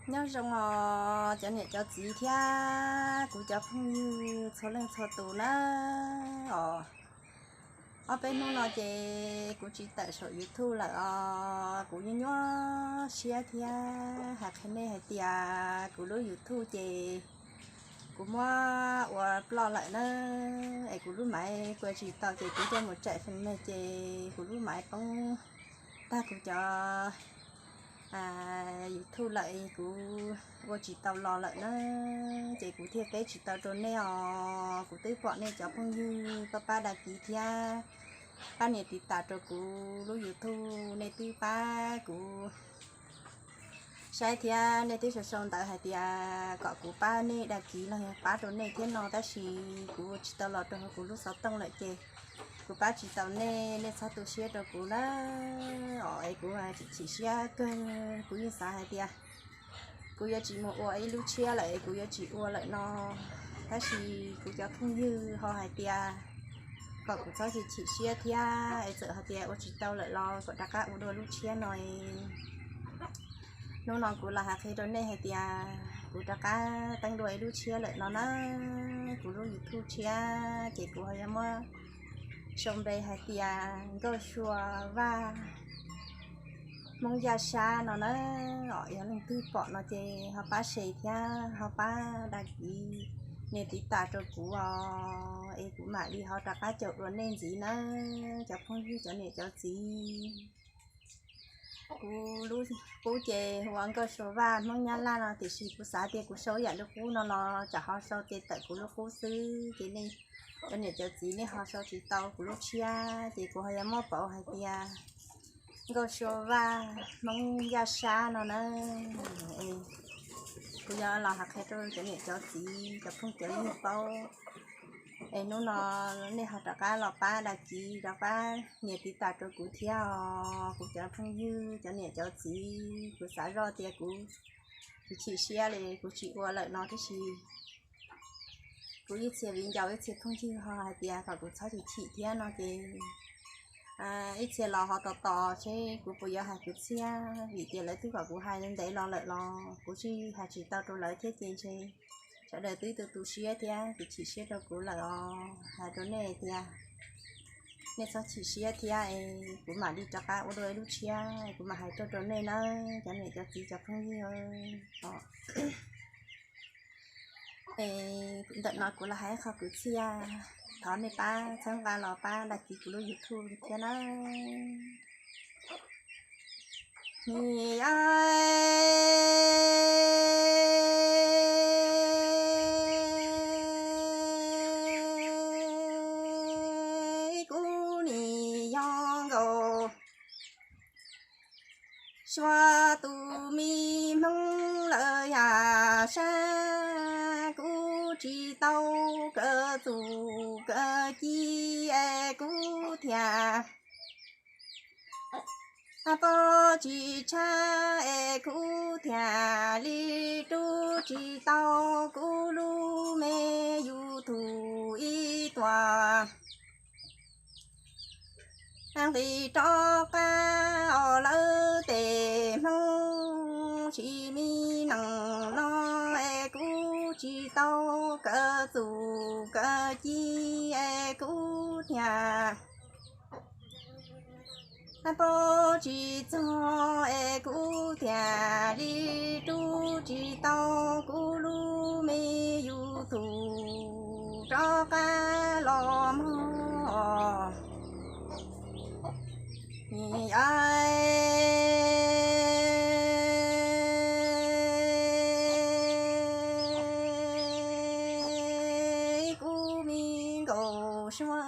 Nyob zoo os cov niam cov txiv thiab kuv cov phooj ywg txhua leej txhua tus na os. Ob peb hnub no ces kuv tsis tawm saum YouTube lawm os, kuv nyuaj nyuaj siab thiab hais qhia nej hais tias kuv lub YouTube ces kuv muab ua ploj lawm na, es kuv lub maiv kuj tsis tau ces kuv coj mus tsaim feem me ces kuv lub maiv poob tag kuv cov YouTube lawm, kuv ua tsis tau los lawm na, ces kuv thiaj teb tsis tau rau nej os. Kuv twb pom nej cov phooj ywg pab pab dag kiv thiab pab nias tiv tas rau kuv lub YouTube, nej twb pab kuv saib thiab nej twb sau sau ntawv hais tias kom kuv pab nej dag kiv los yog pab rau nej thiab no, tab sis kuv ua tsis tau los rau hauv kuv lub xov tooj lawm ces kuv pab tsis tau nej, nej txhob tu siab rau kuv na os. Es kuv chim siab kawg, kuv yeej xav hais tias kuv yuav tsis mus ua ib lub tshiab lawm es kuv yuav tsis ua lawm no, tab sis kuv cov phooj ywg ho hais tias kom kuv txhob chim siab thiab, es txawm hais tias ua tsis tau lawm los kom rov qab ua dua lub tshiab no. Hnub no kuv los hais qhia rau nej hais tias kuv rov qab teeb dua ib lub tshiab lawm no na, kuv lub YouTube tshiab ces kuv ho yuav muab sau npe hais tias Nkauj Sua Vaj Hmoob Yaj Sab no na. Yog leej twg pom no ces ho pab share thiab ho pab dag kiv nias tiv tas rau kuv os, es kuv mam li ho rov qab caum dua nej ntxiv nawb cov phooj ywg cov niam cov txiv. Kuv lub qub ces hu ua Nkauj Sua Vaj Hmoob Nyab Laj no, tiam sis kuv xav tias kuv sau ib yam lub qub no los tsam ho sau ces tawm kuv lub qub xwb ces nej cov niam cov txiv nej ho sau tsis tau kuv lub tshiab ces kuv ho yuav muab pauv hais tias Nkauj Sua Vaj Hmoob Yaj Sab no na. Kuv yuav los hais qhia rau cov niam cov txiv cov phooj cov ywg paub, es hnub no nej ho rov qab los pab dag kiv rov qab nias tiv tas rau kuv thiab os kuv cov phooj ywg cov niam cov txiv. Kuv xav zoj tias kuv chim siab li kuv tsis ua lawm no tib si. Kuv ib txhia viv ncaus ib txhia phooj ywg ho hais tias kom kuv txhob chim chim thiab no ces ib txhia los ho tos tos seb kuv puas yuav hais kwv txhiaj, vim tias lawv twb kom kuv hais ntev los lawm los kuv tsis hais tsis tau rau lawv thiab ces ntshe sawv daws twb tu tu siab thiab chim chim siab rau kuv lawm os. Hais rau nej tias nej txhob chim siab thiab es kuv mam li rov qab ua dua ib lub tshiab kuv mam hais tuaj rau nej nawb cov niam cov txiv cov phooj ywg. Es ntawm no kuv los hais qhov kwv txhiaj, thov nej pab txhawb nqa los pab dag kiv kuv lub YouTube thiab nawb. Kuv nim yog Nkauj Sua tus me Hmoob lawm yam sab, kuv tsis tau kaw txuj kaw ci es kuv thiaj pab tsis tshab es kuv thiaj li rub tsis tau kuv lub me YouTube ib tuam nqis rov qab os lawm tej Hmoob. Tsis me neej no es kuv tsis tau kaw txuj kaw ci es kuv thiaj pab tsis txog es kuv thiaj li rub tsis tau kuv lub me YouTube rov qab los mog. Kuv me Nkauj Sua,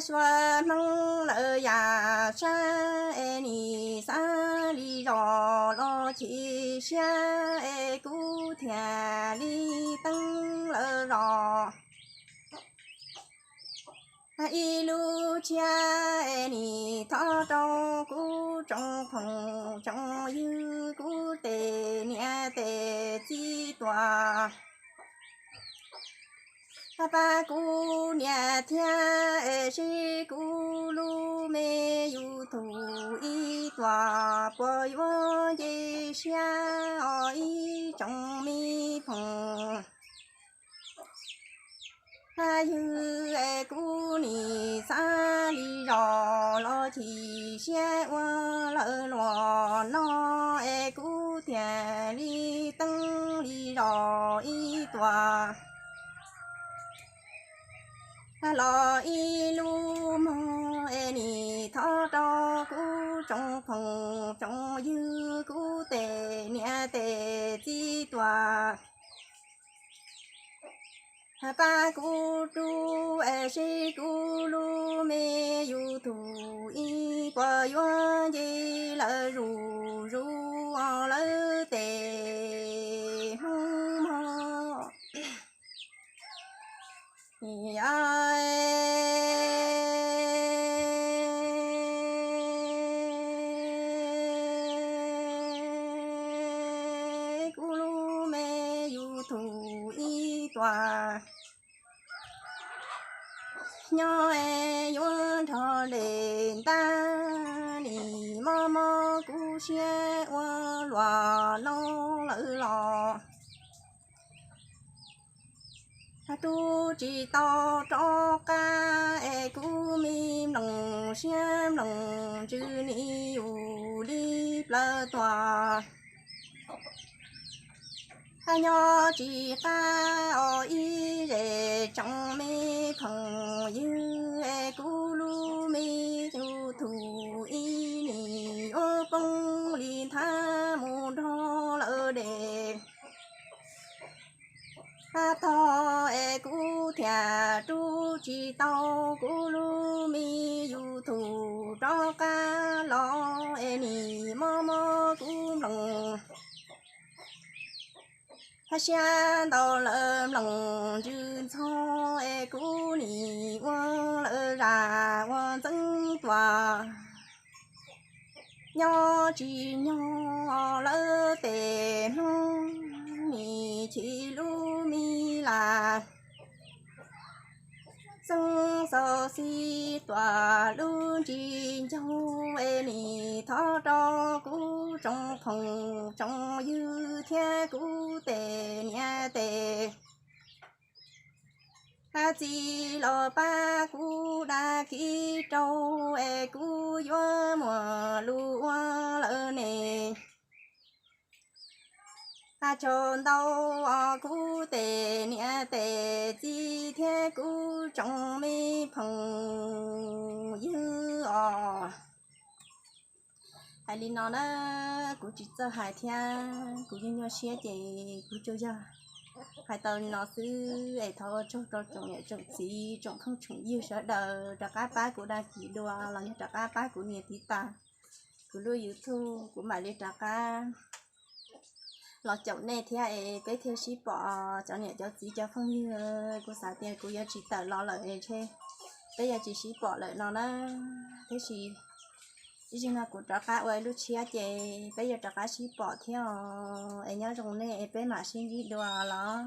Sua Hmoob lawm yam sab es nim xav li zos los chim siab es kuv thiaj li teeb lawm zos ib lub tshiab es nim thov rau kuv tsoom phooj tsoom ywg kuv tej niam tej txiv tuaj pab kuv niam thiab es seb kuv lub me YouTube ib tuam Puas yuav nce siab os ib tsoom me phoom ywg es kuv nim xav li zos los chim siab ua lawv luag no es kuv thiaj li teeb li zos ib tuam los ib lub mog es nim thov rau kuv tsoom phoom tsoom ywg kuv tej niam tej txiv tuam pab kuv rub es seb kuv lub me YouTube ib puas yuav nce lawv zuj zus lawv tej hnub mog. Kuv lub me YouTube ib tuam nyob es yuav nrog lem ntab nim mob mob kuv siab ua luag no lawm los rub tsis tau rov qab es kuv me mloog siab mloog ntsws nim yus li plaws tuaj nyob tsis qab os ib zej tsoom me phoom ywg es kuv lub me YouTube ib nim yuav poob li nthab mus nrog lawv dej tog es kuv thiaj rub tsis tau kuv lub me YouTube rov qab los es nim mob mob kuv mloog siab ntau lawm mloog ntsws ntxhov es kuv nim ua lawv zaj ua ntxeev tuaj nyob tsis nyob lawv tej hnub nim chim lub me las xeeb xaus xis tuaj lub ntsis ncaug es nim thov rau kuv tsoom phoom tsoom ywg thiab kuv tej niam tej txiv los pab kuv dag kis rau es kuv yuav muaj lus ua lawm ne. Tsaug ntau os kuv tej niam tej txiv thiab kuv tsoom me phoom ywg os. Hais li no na, kuv tsis txawj hais thiab kuv yeej nyuaj siab ces kuv tsuas yog hais tau li no xwb es thov ua tsaug rau tsoom niam tsoom txiv tsoom phooj tsoom ywg sawv daws rov qab pab kuv dag kis dua los yog rov qab pab kuv nias tiv tas kuv lub YouTube kuv mam li rov qab los caum nej thiab es peb thiaj sib pom cov niam cov txiv cov phooj ywg. Kuv xav tias kuv yuav tsis tawm los lawm es ntshe peb yuav tsis sib pom lawm no na. Tiam sis ib zaug no kuv rov qab ua ib lub tshiab ces peb yuav rov qab sib pom thiab os. Es nyob zoo nej es peb mam sib ntsib dua los.